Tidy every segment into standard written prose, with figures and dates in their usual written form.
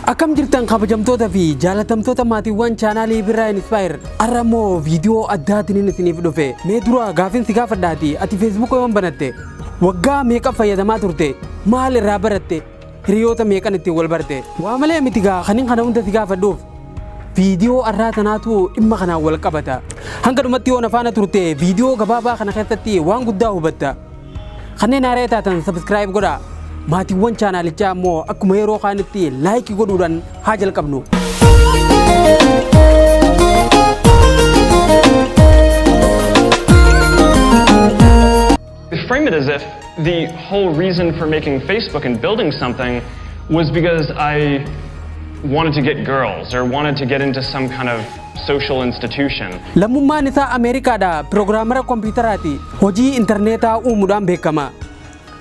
Akkam jirtan, kabajamtoota fi jaalatamtoota maatiiwwan chaanaalii Birraa Inspire? Har'a immoo viidiyoo addaatiin isiniif dhufe. Mee dura gaafin si gaafadhaati, ati Feesbuuka yoon banatte, waggaa meeqa fayyadamaa turte? Maal irraa baratte? Hiriyoota meeqan ittiin wal barte? Waa malee miti gaa kanin kana hunda si gaafadhuuf, viidiyoo har'aa tanaatu dhimma kanaan wal qabata. Hanga dhumatti yoo na faana turte, viidiyoo gabaabaa kana keessatti waan guddaa hubatta. Kanneen haaraa taatan subscribe godhaa. Maatiiwwan chaanaalichaa immoo akkuma yeroo kaanitti like godhuudhaan haa jalqabnu. They frame it as if the whole reason for making Facebook and building something was because I wanted to get girls or wanted to get into some kind of social institution. Lammummaan isaa Ameerikaadha. Piroogiraamara kompiitaraati. Hojii intarneetaa uumuudhaan beekama.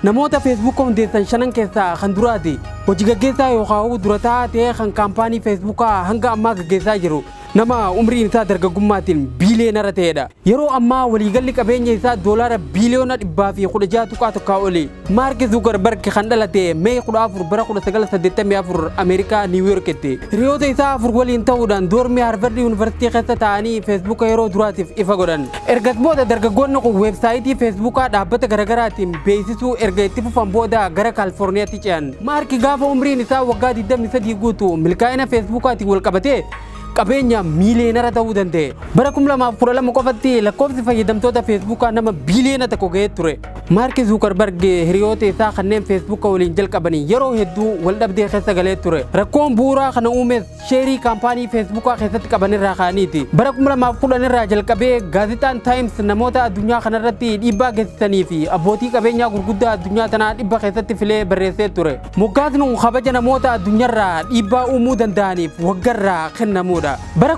Namoota Feesbuuka hundeessan shanan keessaa kan duraati. Hojii gaggeessaa yookaan durataa ta'ee kan kaampaanii Feesbuukaa hanga ammaa gaggeessaa jiru. Nama umriin isaa dargaggummaatiin biiliyoonara ta'edha. Yeroo ammaa waliigalli qabeenya isaa doolaara biiliyoona 116.1 oli. Maark Zuukarbarg kan dhalate Mee 14 bara 1984 Ameerikaa, Niiwuyoorkitti. Hiriyoota isaa afur waliin ta'uudhaan doormii Haarvard Yuunivarsiitii keessa ta'anii Feesbuuka yeroo duraatiif ifa godhan. Ergas booda dargaggoonni kun weebsaayitii Feesbuukaa dhaabbata garaagaraatiin beeksisuu erga itti fufan booda gara Kaalifoorniyaatti ce'an. Maark gaafa umriin isaa waggaa 23 guutu milkaa'ina Feesbuukaatiin wal qabatee qabeenya miiliyoonara ta'uu danda'e. Bara 2012 qofatti lakkoofsi fayyadamtoota Feesbuukaa nama biiliyoona 1 ga'ee ture. Maark Zuukarbarg hiriyoota isaa kanneen Feesbuuka waliin jalqabanii yeroo hedduu wal dhabdee keessa galee ture. Rakkoon bu'uuraa kana uumes sheerii kaampaanii Feesbuukaa keessatti qaban irraa ka'aniiti. Bara 2010 irraa jalqabee gaazexaan Times namoota addunyaa kanarratti dhiibbaa geessisanii fi abbootii qabeenyaa gurguddaa addunyaa tanaa 100 keessatti filee barreessee ture. Moggaasni kun kabaja namoota addunyaarraa dhiibbaa uumuu danda'aniif waggarraa kennamudha. Bara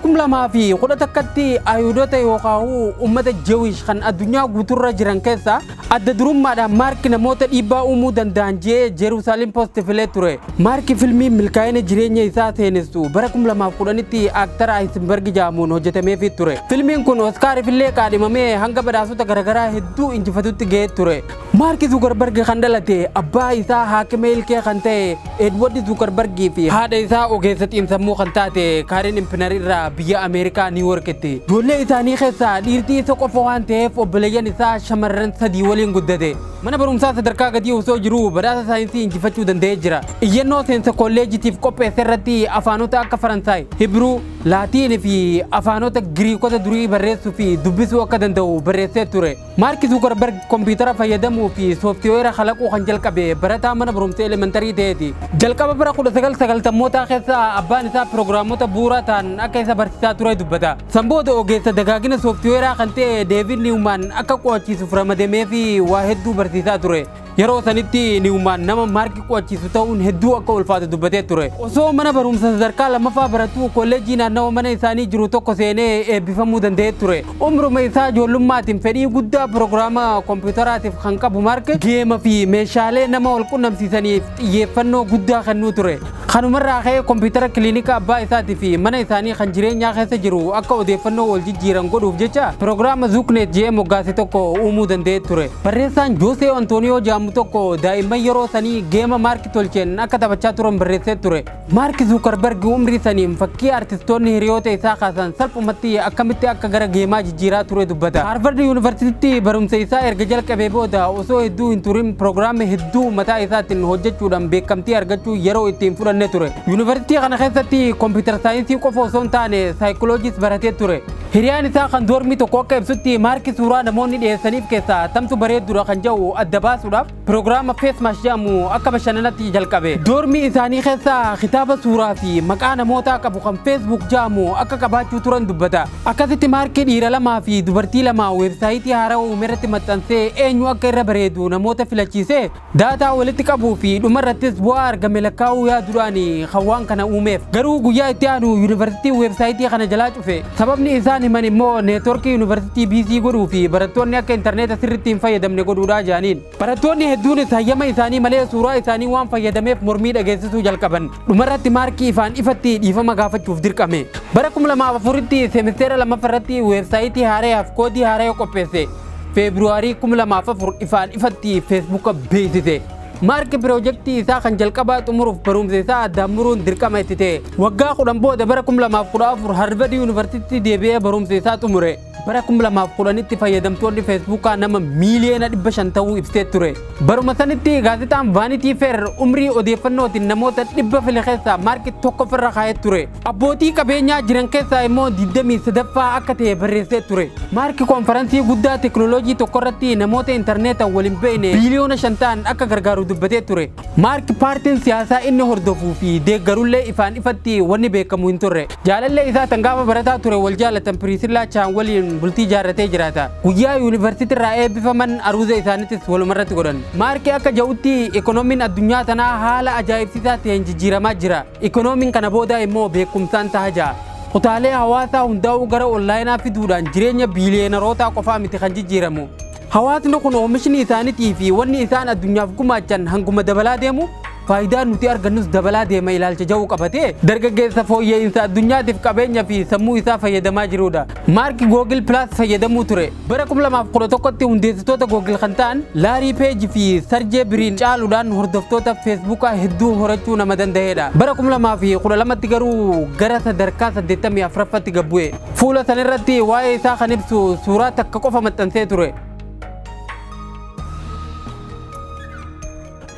2011tti Ayuudota yookaan uummata Jewish kan addunyaa guutuurra jiran keessaa adda durummaadhaan Maark namoota dhiibbaa uumuu danda'an jee Jerusalem Post filee ture. Maark filmii milkaa'ina jireenya isaa seenessu bara 2010tti aaktara Ayisenberg jedhamuun hojjetameefii ture. Filmiin kun Oskaariif illee kaadhimamee hanga badhaasota garaagaraa hedduu injifatutti ga'ee ture. Maark Zuukarbarg kan dhalate abbaa isaa haakima ilkee kan ta'e Edward Zuukarbargii fi haadha isaa ogeessa xiinsammuu kan taate Kaarin Impinar irraa biyya Ameerikaa, Niiworkitti. Ijoollee isaanii keessaa dhiirtii isa qofa waan ta'eef obboleeyyan isaa shamarran sadii waliin guddate. Mana barumsaa sadarkaa gadii osoo jiruu badhaasa saayinsii injifachuu danda'ee jira. Iyyannoo seensa kolleejitiif qopheesse irratti afaanota akka Faransaay, Hibruu, Laatiin fi afaanota Giriikota durii barreessuu fi dubbisuu akka danda'u barreessee ture. Maark Zuukarbarg kompiitara fayyadamuu fi sooftiweera kalaquu kan jalqabe barataa mana barumsa elementarii ta'eeti. Jalqaba bara 1990mootaa keessa abbaan isaa piroogiraamota bu'uuraa ta'an akka isa barsiisaa ture dubbata. San booda ogeessa dagaagina sooftiweeraa kan ta'e Deevid Niwumaan akka qo'achiisuuf ramadamee fi waa hedduu barsiisaa ture. Yeroo sanitti Niwumaan nama Maarki qo'achiisu ta'uun hedduu akka ulfaatu dubbatee ture. Osoo mana barumsa sadarkaa lammaffaa baratu kolleejjii naannawa mana isaanii jiru tokko seenee eebbifamuu danda'ee ture. Umruma isaa ijoollummaatiin fedhii guddaa piroogiraama kompiitaraatiif kan qabu Maark geema fi meeshaalee nama wal qunnamsiisaniif xiyyeeffannoo guddaa kennuu ture. Kanumarraa ka'ee kompiitara kiliinika abbaa isaatii fi mana isaanii kan jireenyaa keessa jiru akka odeeffannoo wal jijjiiran godhuuf jecha piroogiraama Zuukneet jedhee moggaase tokko uumuu danda'ee ture. Barreessaan Joosee Antooniyoo jedhamu tokko daa'imman yeroo sanii geema Maark tolcheen akka taphachaa turan barreessee ture. Maark Zuukarbarg umrii saniin fakkii artistoonni hiriyoota isaa kaasan salphumatti akkamitti akka gara geemaa jijjiiraa ture dubbata. Haarvard Yuunivarsiitiitti barumsa isaa erga jalqabee booda osoo hedduu hin turin piroogiraama hedduu mataa isaatiin hojjechuudhaan beekamtii argachuu yeroo ittiin fudhanne ture. Yuunivarsiitii kana keessatti kompiitara saayinsii qofa osoo hin taane saayikoloojis baratee ture. Hiriyaan isaa kan doormii tokko akka ibsutti, Maarki suuraa namoonni dhiyeessaniif keessaa tamtu bareedduudha kan jedhu adda baasuudhaaf piroogiraama Facemash jedhamu akka bashannanatti jalqabe. Doormii isaanii keessaa kitaaba suuraa fi maqaa namootaa qabu kan Facebook jedhamu akka qabaachuu turan dubbata. Akkasitti Maarkii dhiira lamaa fi dubartii lama weebsaayitii haaraa uume irratti maxxansee eenyu akka irra bareedu namoota filachiisee daataa walitti qabuu fi dhumarrattis bu'aa argame lakkaa'uu yaaduudhaan kan waan kana uumeef. Garuu guyyaa itti aanu yuunivarsiitiin weebsaayitii kana jalaa cufe. Sababni isaan himan immoo neetworkii yuunivarsiitii busy godhuu fi barattoonni akka intarneeta sirriitti hin fayyadamne godhuudhaa jedhaniin. Barattoonni hedduunis hayyama isaanii malee suuraa isaanii waan fayyadameef mormii dhageessisuu jalqaban. Dhumarratti Maarkii ifaan ifatti dhiifama gaafachuuf dirqame. Bara 2004tti seemisteera lammaffaa irratti weebsaayitii haarayaaf koodii haaraya qopheesse. Feebruwaarii 2004 ifaan ifatti Feesbuuka beeksise. Maarki piroojeektii isaa kan jalqabaa xumuruuf barumsa isaa addaan muruun dirqama itti ta'e. Waggaa 10 booda bara 2014 Harvard Yuunivarsiitii deebi'ee barumsa isaa xumure. Bara 2010tti fayyadamtoonni Feesbuukaa nama miiliyoona 500 ta'uu ibsee ture. Baruma sanitti gaazexaan Vanity Fair umrii odeeffannootiin namoota 100 file keessaa Maarki tokkoffarra kaa'ee ture. Abbootii qabeenyaa jiran keessaa immoo 23ffaa akka ta'e barreessee ture. Maarki konferansii guddaa teekinooloojii tokkorratti namoota intarneetaan waliin beekne biiliyoona 5 ta'an akka gargaaru dubbatee ture. Maarki paartiin siyaasaa inni hordofuu fi deeggarullee ifaan ifatti wanni beekamu hin turre. Jaalallee isaa tan gaafa barataa ture wal jaalatan Piriisillaa Chaan waliin bultii ijaarratee jiraata. Guyyaa yuunivarsiitii irraa eebbifaman aruuza isaaniitis walumarratti godhan. Maarki akka ja'utti ikoonomiin addunyaa tanaa haala ajaa'ibsiisaa ta'een jijjiiramaa jira. Ikoonomiin kana booda immoo beekumsaan ta'a ja'a. Kutaalee hawaasaa hundaa'uu gara onlaayinaa fiduudhaan jireenya biiliyeenarootaa qofaa miti kan jijjiiramu. Hawaasni kun oomishni isaaniitii fi wanni isaan addunyaaf gumaachan hanguma dabalaa deemu faayidaa nuti argannus dabalaa deema ilaalcha ja'uu qabatee dargaggeessa fooyya'insa addunyaatiif qabeenya fi sammuu isaa fayyadamaa jirudha. Maarki Google Plus fayyadamuu ture. Bara 2011tti hundeessitoota Google kan ta'an Laarii Peej fi Sarjee Biriin caaluudhaan hordoftoota Feesbuukaa hedduu horachuu nama danda'edha. Bara 2012tti garuu gara sadarkaa 84ffatti gad bu'e. Fuula sanirratti waa'ee isaa kan ibsu suuraa takka qofa maxxansee ture.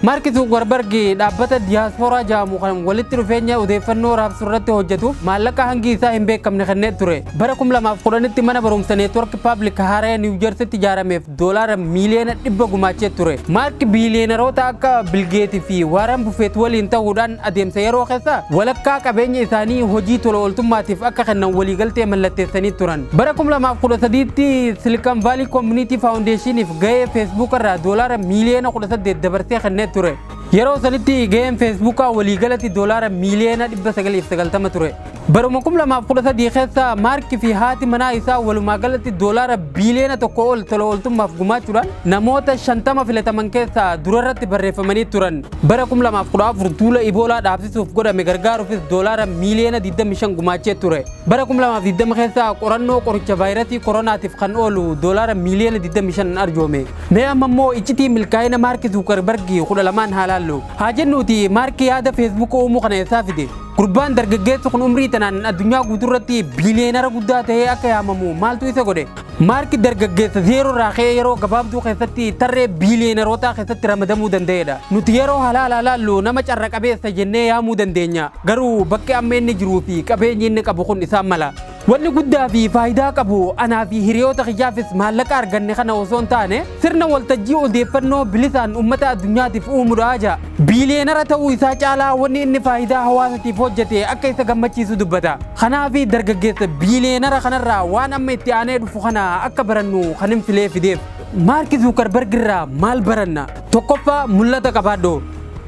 Maarki Zuukarbarg dhaabbata diyaaspooraa jedhamu kan walitti dhufeenya odeeffannoo raabsuu irratti hojjetuuf maallaqa hangi isaa hin beekamne kennee ture. Bara 2010tti mana barumsa neetwork paablik haaraa Niiw Jeersitti ijaarameef doolaara miiliyoona 100 gumaachee ture. Maarki biiliyeenaroota akka Bilgeetii fi Waaran Bufeet waliin ta'uudhaan adeemsa yeroo keessa walakkaa qabeenya isaanii hojii tola ooltummaatiif akka kennan waliigaltee mallatteessanii turan. Bara 2013tti Silicon Valley Community Foundationiif gahee Feesbuuk irraa doolaara miiliyoona 18 dabarsee kennee ture. Yeroo sanitti gaheen Feesbuukaa waliigalatti doolaara miiliyoona 990 ture. Baruma 2013 keessa Maarki fi haati manaa isaa walumaa galatti doolaara biiliyoona 1 ol tola ooltummaaf gumaachuudhaan namoota 50 filataman keessaa durarratti barreeffamanii turan. Bara 2014 duula Iboolaa dhaabsisuuf godhame gargaaruufis doolaara miiliyoona 25 gumaachee ture. Bara 2020 keessa qorannoo qoricha vaayirasii koronaatiif kan oolu doolaara miiliyoona 25 arjoome. Mee amma immoo iccitii milkaa'ina Maarki Zuukarbarg 12 haa laallu. Haa jennuuti Maarki yaada Feesbuuk uumuu kana eessaa fide? Gurbaan dargaggeessi kun umrii tanaan addunyaa guutuurratti biiliyeenara guddaa ta'ee akka yaamamu maaltu isa godhe? Maarki dargaggeessa zeeroo irraa ka'ee yeroo gabaabduu keessatti tarree biiliyeenarootaa keessatti ramadamuu danda'edha. Nuti yeroo halaala laallu nama carra qabeessa jennee yaamuu dandeenya. Garuu bakki amma inni jiruu fi qabeenyi inni qabu kun isaan mala. Wanni guddaa fi faayidaa qabu anaa fi hiriyoota kiyyaafis maallaqa arganne kana osoo hin taane sirna waltajjii odeeffannoo bilisaan uummata addunyaatiif uumuudha ja'a. Biiliyeenara ta'uu isaa caalaa wanni inni faayidaa hawaasatiif hojjete akka isa gammachiisu dubbata. Kanaaf dargaggeessa biiliyeenara kanarraa waan amma itti aanee dhufu kana akka barannu kan hin filee fideef. Maarki Zuukarbarg irraa maal baranna? Tokkoffaa mul'ata qabaadhu.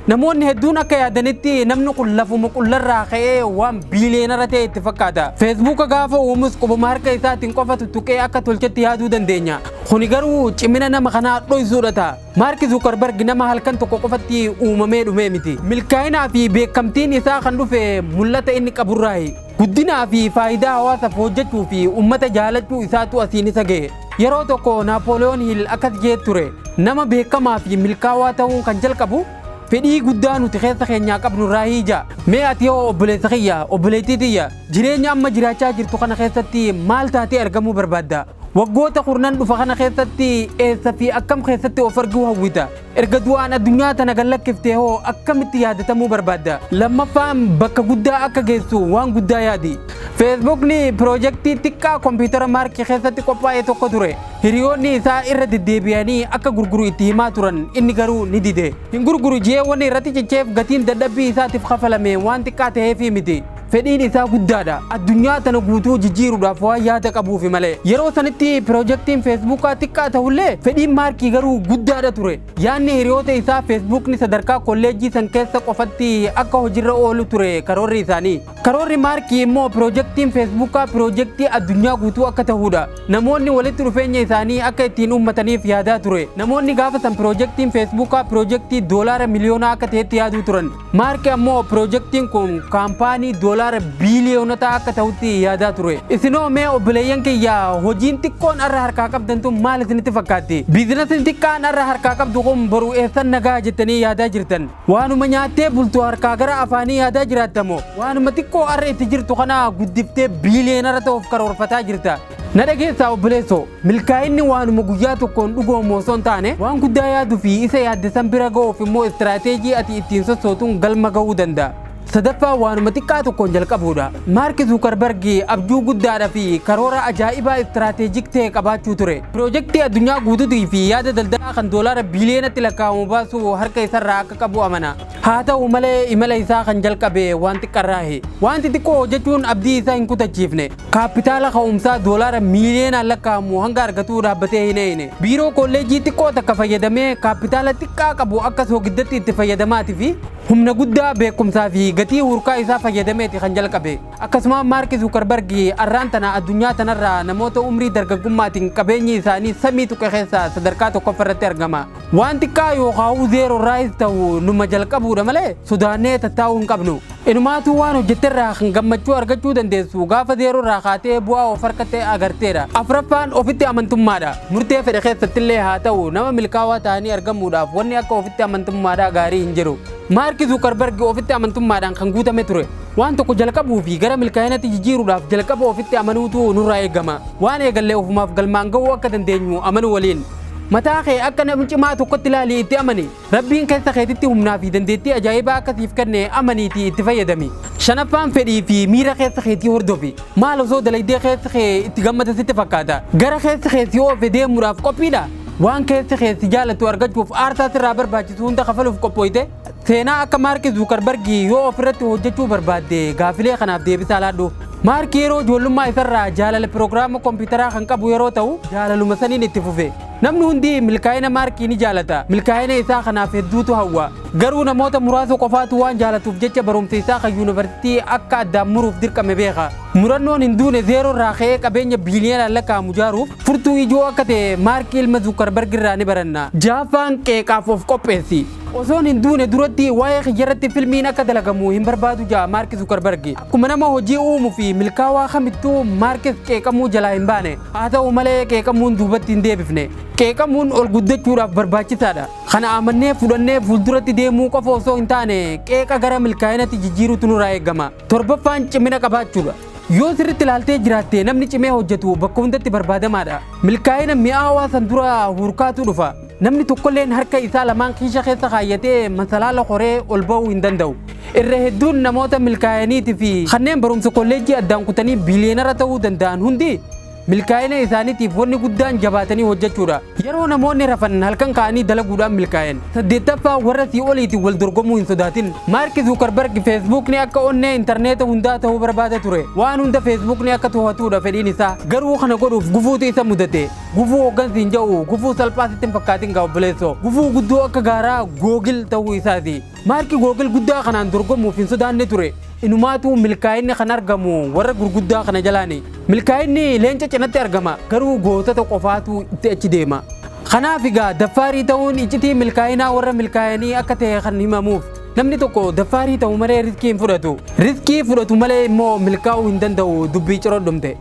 Namoonni hedduun akka yaadanitti namni kun lafuma qullarraa ka'ee waan biiliyeenara ta'e itti fakkaata. Feesbuuka gaafa uumus qubuma harka isaatiin qofa tuttuqee akka tolchetti yaaduu dandeenya. Kuni garuu cimina nama kanaa dhoysuudha ta'a. Maarki Zuukarbarg nama halkan tokko qofatti uumamee dhumee miti. Milkaa'inaa fi beekamtiin isaa kan dhufe mul'ata inni qaburraayi. Guddinaa fi faayidaa hawaasaaf hojjechuu fi uummata jaalachuu isaatu asiin isa ga'e. Yeroo tokko Naapooliyoon Hiil akkas jee ture. Nama beekamaa fi milkaa'aa ta'uun kan jalqabu fedhii guddaa nuti keessa keenyaa qabnu irraa hiija. Mee ati yoo obboleessa kiyya, obboleettii tiyya, jireenya amma jiraachaa jirtu kana keessatti maal taatee argamuu barbaadda? Waggoota kurnan dhufa kana keessatti eessa fi akkam keessatti of arguu hawwita? Erga du'aan addunyaa tana gad lakkiftee hoo akkamitti yaadatamuu barbaadda? Lammaffaan bakka guddaa akka geessu waan guddaa yaadi. Feesbuukni piroojeektii xiqqaa kompiitara Maarkii keessatti qophaa'e tokko ture. Hiriyoonni isaa irra deddeebi'anii akka gurguru itti himaa turan inni garuu ni dide. Hin gurguru jee wanni irratti cicheef gatiin dadhabbii isaatiif kafalame waan xiqqaa ta'eefi miti. Fedhiin isaa guddaadha. Addunyaa tana guutuu jijjiiruudhaaf waan yaada qabuufi malee. Yeroo sanitti piroojeektiin Feesbuukaa xiqqaa ta'ullee fedhiin Maarkii garuu guddaadha ture. Yaadni hiriyoota isaa Feesbuukni sadarkaa kolleejjii san keessa qofatti akka hojiirra oolu ture karoorri isaanii. Karoorri Maarkii immoo piroojeektiin Feesbuukaa piroojeektii addunyaa guutuu akka ta'uudha. Namoonni walitti dhufeenya isaanii akka ittiin uummataniif yaadaa ture. Namoonni gaafa san piroojeektiin Feesbuukaa piroojeektii doolaara miliyoonaa akka ta'etti yaaduu turan. Maarkii ammoo piroojeektiin kun kaampaanii doolaara doolaara biiliyoonota akka ta'utti yaadaa ture. Isinoo mee obboleeyyan kiyya, hojiin xiqqoon arra harkaa qabdan tun maal isinitti fakkaatti? Biizinasiin xiqqaan arra harkaa qabdu kun boru eessan nagaa jettanii yaadaa jirtan? Waanuma nyaattee bultu harkaa gara afaanii yaadaa jiraattamo? Waanuma xiqqoo arra itti jirtu kana guddiftee biiliyoonara ta'uuf karoorfataa jirta? Na dhageessaa obboleessoo, milkaa'inni waanuma guyyaa tokkoon dhugoomu osoo hin taane, waan guddaa yaaduu fi isa yaadde san bira ga'uuf immoo istiraateejii ati ittiin sossootuun galma ga'uu danda'a. Sadaffaa, waanuma xiqqaa tokkoon jalqabuudha. Maark Zuukarbargi abjuu guddaadhaa fi karoora ajaa'ibaa strategic ta'e qabaachuu ture. Piroojeektii addunyaa guutuutii fi yaada daldalaa kan doolaara biiliyoonatti lakkaa'amu baasu harka isarraa akka qabu amana. Haa ta'u malee, imala isaa kan jalqabe waan xiqqarraahi. Wanti xiqqoo hojjechuun abdii isaa hin kutachiifne. Kaapitaala ka'umsaa doolaara miiliyoonaan lakkaa'amu hanga argatuu dhaabbatee hin eeyine. Biiroo kolleejjii xiqqoo takka fayyadamee kaapitaala xiqqaa qabu akka soogiddatti itti fayyadamaatii fi humna guddaa beekumsaa fi gatii hurkaa isaa fayyadameeti kan jalqabe. Akkasuma Maark Zuukarbargi arraan tana addunyaa tanarraa namoota umrii dargaggummaatiin qabeenyi isaanii samii tuqe keessaa sadarkaa tokkoffaa irratti argama. Waan xiqqaa yookaan zeeroo irraayis ta'u numa jalqabuudha malee sodaannee tattaa'uu hin qabnu. Inumaatuu waan hojjetterraa kan gammachuu argachuu dandeessu gaafa zeeroo irraa kaatee bu'aa of harkatti agarteedha. Afuraffaan ofitti amantummaadha. Murtee fedhe keessattillee haa ta'u, nama milkaa'aa ta'anii argamuudhaaf wanni akka ofitti amantummaadhaa gaarii hin jiru. Maark Zuukarbargi ofitti amantummaadhaan kan guutame ture. Waan tokko jalqabuu fi gara milkaa'inatti jijjiiruudhaaf jalqaba ofitti amanuutu nurraa eegama. Waan eegallee ofumaaf galmaan ga'uu akka dandeenyu amanuu waliin. Mataa kee akka nama cimaa tokkotti ilaalii itti amani. Rabbiin keessa keetitti humnaa fi dandeettii ajaa'ibaa akkasiif kenne amaniitii itti fayyadami. Shanaffaan fedhii fi miira keessa keetii hordofi. Maal osoo dalagdee keessa kee itti gammada sitti fakkaata? Gara keessa keetii oofe deemuudhaaf qophiidha? Waan keessa keessi jaalatu argachuuf aarsaa sirraa barbaachisu hunda kafaluuf qophooyte? Seenaa akka Maark Zuukarbargi yoo ofirratti hojjechuu barbaadde, gaafilee kanaaf deebisaa laadhu. Maark yeroo ijoollummaa isarraa jaalala piroogiraama kompiitaraa kan qabu yeroo ta'u, jaalaluma saniin itti fufe. Namni hundi milkaa'ina Maarkii ni jaalata. Milkaa'ina isaa kanaaf hedduutu hawwa. Garuu namoota muraasa qofaatu waan jaalatuuf jecha barumsa isaa kan yuunivarsiitii akka addaan muruuf dirqame beeka. Murannoon hin duune zeeroo irraa ka'ee qabeenya biiliyoonaan lakkaa'amu ijaaruuf furtuu ijoo akka ta'e Maarkii ilma Zuukarbarg irraa ni baranna. Jaaffaan qeeqaaf of qopheessi. Osoon hin duune duratti waa'ee kiyyarratti filmiin akka dalagamu hin barbaadu jaa Maark Zuukarbarg. Akkuma nama hojii uumuu fi milkaa'aa kamittuu Maarkis qeeqamuu jalaa hin baane. Haa ta'u malee, qeeqamuun duubatti hin deebifne. Qeeqamuun ol guddachuudhaaf barbaachisaadha. Kana amannee fudhannee fuulduratti deemuu qofa osoo hin taane, qeeqa gara milkaa'inatti jijjiiruutu nurraa eegama. Torbaffaan cimina qabaachuudha. Yoo sirriitti ilaaltee jiraatte, namni cimee hojjetu bakka hundatti barbaadamaadha. Milkaa'ina mi'aawaa san dura hurkaatu dhufa. Namni tokkolleen harka isaa lamaan kiisha keessa kaayyatee masalaala qoree ol ba'uu hin danda'u. Irra hedduun namoota milkaa'aniitii fi kanneen barumsa kolleejjii addaan kutanii biiliyoonara ta'uu danda'an hundi milkaa'ina isaaniitiif wanni guddaan jabaatanii hojjechuudha. Yeroo namoonni rafan halkan ka'anii dalaguudhaan milkaa'an. Saddeettaffaa, warra sii oliitiin wal dorgomuu hin sodaatin. Maark Zuukarbarg Feesbuukni akka onnee intarneeta hundaa ta'uu barbaada ture. Waan hunda Feesbuukni akka to'atuudha fedhiin isaa. Garuu kana godhuuf gufuutu isa mudate. Gufuu hooggansi hin jedhu gufuu salphaa sitti hin fakkaatin gaa obboleessoo. Gufuu guddoo akka gaaraa Googil ta'uu isaati. Maarki Googil guddaa kanaan dorgomuuf hin sodaanne ture. Inumaatu milkaa'inni kan argamu warra gurguddaa kana jalaani. Milkaa'inni leenca cinatti argama, garuu gootota qofaatu itti achi deema. Kanaaf egaa daffaarii ta'uun iccitii milkaa'inaa warra milkaa'anii akka ta'e kan himamuuf. Namni tokko daffaarii ta'u malee riskii hin fudhatu. Riskii fudhatu malee immoo milkaa'uu hin danda'u, dubbii ciroo dhumte.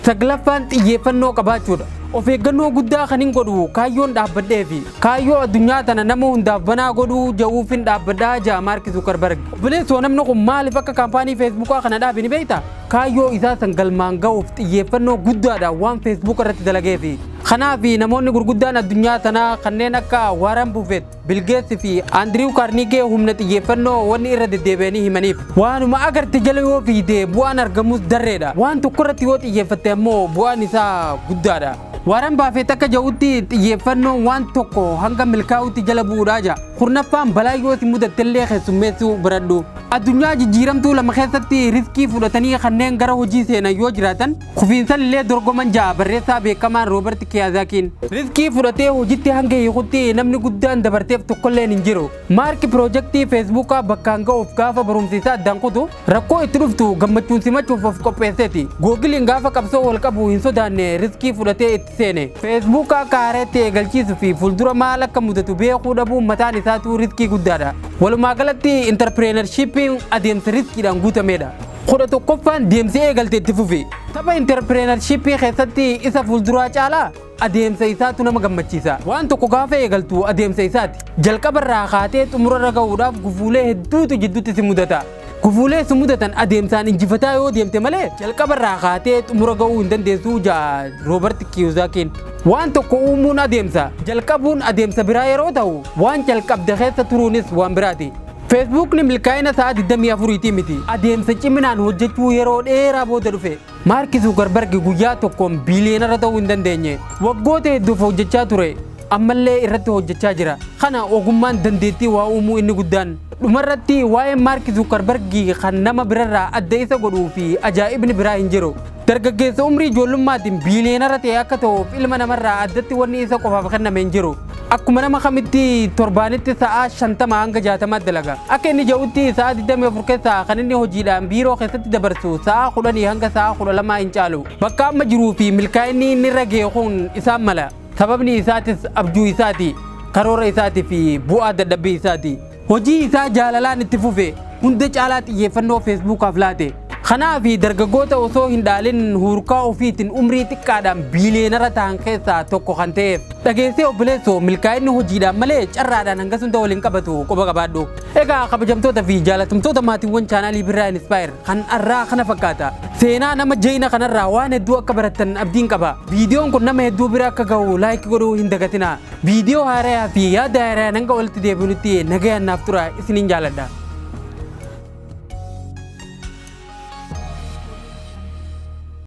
Saglaffaan xiyyeeffannoo qabaachuudha. Of eeggannoo guddaa kan hin godhu kaayyoon dhaabbadhee fi kaayyoo addunyaa tana nama hundaaf banaa godhuu ja'uufin dhaabbadhaa ja'a Maark Zuukarbarg. Obboleessoo, namni kun maaliif akka kaampaanii Feesbuukaa kana dhaabe ni beektaa? Kaayyoo isaa san galmaan ga'uuf xiyyeeffannoo guddaadhaan waan Feesbuuk irratti dalageefi. Kanaaf namoonni gurguddaan addunyaa tanaa kanneen akka Warren Buffett, Bill Gates fi Andrew Carnegie humna xiyyeeffannoo wanni irra deddeebi'anii himaniif. Waanuma agarte jala yoo fiide bu'aan argamus darreedha. Waan tokko irratti yoo xiyyeeffatte ammoo bu'aan isaa guddaadha. Warren Buffett akka jedhutti xiyyeeffannoon waan tokko hanga milkaa'utti jala bu'uudhaa jira. Kurnaffaan balaa yoo si mudattellee keessummeessuu baradhu. Addunyaa jijjiiramtuu lama keessatti riskii fudhatanii kanneen gara hojii seenan yoo jiraatan kufiinsan illee dorgoman ja'a barreessaa beekamaan Roobert Kiyaazakiin. Riskii fudhatee hojiitti hanga hiikutti namni guddaan dabarteef tokkolleen hin jiru. Maarki piroojeektii Feesbuukaa bakkaan ga'uuf gaafa barumsa isaa addaan kutu rakkoo itti dhuftu gammachuun simachuuf of qopheesseeti. Googiliin gaafa qabsoo wal qabu hin sodaanne, riskii fudhatee itti seene. Feesbuukaa akka haareetti eegalchiisuu fi fuuldura maal akka mudatu beekuu dhabuun mataan isaatu riskii guddaadha. Walumaa galatti intarpireenarshiippiin adeemsa riskiidhaan guutamedha. 11ffaan deemsa eegalte itti fufi. Tapha entrepreneurshipii keessatti isa fuulduraa caalaa adeemsa isaatu nama gammachiisa. Waan tokko gaafa eegaltu adeemsa isaati. Jalqabarraa kaatee xumurarra gahuudhaaf gufuulee hedduutu jidduutti si mudata. Gufuulee si mudatan adeemsaan injifataa yoo deemte malee jalqabarraa kaatee xumura gahuu hin dandeessu jaa Roobert Kiyosaakiin. Waan tokko uumuun adeemsa. Jalqabuun adeemsa biraa yeroo ta'u, waan jalqabde keessa turuunis waan biraati. Feesbuukni milkaa'ina sa'a 24 miti. Adeemsa ciminaan hojjechuu yeroo dheeraa booda dhufe. Maarki Zuukarbargi guyyaa tokkoon biiliyoonara ta'uu hin dandeenye. Waggoota hedduuf hojjechaa ture. Ammallee irratti hojjechaa jira. Kana ogummaan dandeettii waa uumuu inni guddaan. Dhumarratti, waa'een Maarki Zuukarbargi kan nama birarraa adda isa godhuu fi ajaa'ibni biraa hin jiru. Dargaggeessa umrii ijoollumaatiin biiliyoonara ta'e akka ta'uuf ilma namarraa addatti wanni isa qofaaf kenname hin jiru. Akkuma nama kamitti torbaanitti sa'a 50 hanga 60 dalaga. Akka inni jedhutti, sa'a 24 keessaa kan inni hojiidhaan biiroo keessatti dabarsu sa'a 10 hanga sa'a 12 hin caalu. Bakka amma jiruu fi milkaa'inni inni irra ga'e kun isaan mala. Sababni isaatis abjuu isaati, karoora isaatii fi bu'aa dadhabbii isaati. Hojii isaa jaalalaan itti fufe, hunda caalaa xiyyeeffannoo Feesbuukaaf laate. Kanaaf dargaggoota osoo hin dhaalin hurkaa ofiitiin umrii xiqqaadhaan biiliyoonara ta'an keessaa tokko kan ta'eef. Dhageessee obboleessoo, milkaa'inni hojiidhaan malee carraadhaan hangas hunda waliin qabatu quba qabaadhu. Egaa kabajamtoota fi jaalatamtoota maatiiwwan chaanaalii Birraa Inspire, kan arraa kana fakkaata. Seenaa nama jayina kanarraa waan hedduu akka barattan abdiin qaba. Viidiyoon kun nama hedduu bira akka gahu like godhuu hin dagatina. Viidiyoo haaraa fi yaada haaraa hanga walitti deebinutti nagayaan naaf tura, isiniin jaaladha.